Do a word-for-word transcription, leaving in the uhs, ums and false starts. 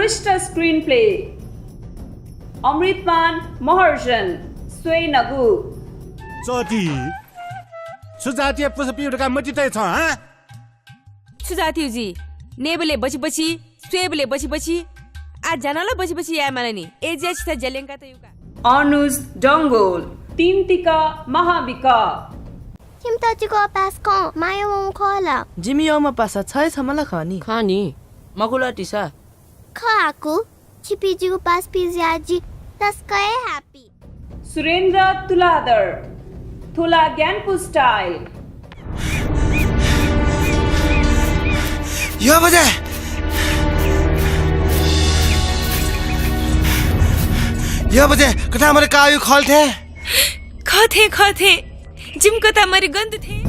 श्रेष्ठ स्क्रिनप्ले अमृतमान महर्जन स्वयेनगु। चःति। छु जातिया पुसापिं धकाः मति तइ छं, हँ? छु जातियु जि? नयेबलय् बछि बछि, स्वयेबलय् बछि बछि, आः ज्यानं ला बछि बछि याये माल नि। अय् जुयाः छितः ज्या ल्यंका तयेगु का। अनुज डंगोल, तिन्तिक महाबिक। छिमित जिगु पासा खँ माया वंगु खः ला? जिमि यःम्ह पासा छ हे छम्ह ला खः नि। खः नि, मखु ला तिसा? खः आकु, छिपिं जिगु पासा पिज्याः जि तसकं हे happy। सुरेन्द्र तुलाधर, थ्व ला ग्यानापु style। यः बज्या, यः बज्या, कथं मरि काःगु खल थें। खः थें, खः थें। जिमि कथं मरि गन दु थें।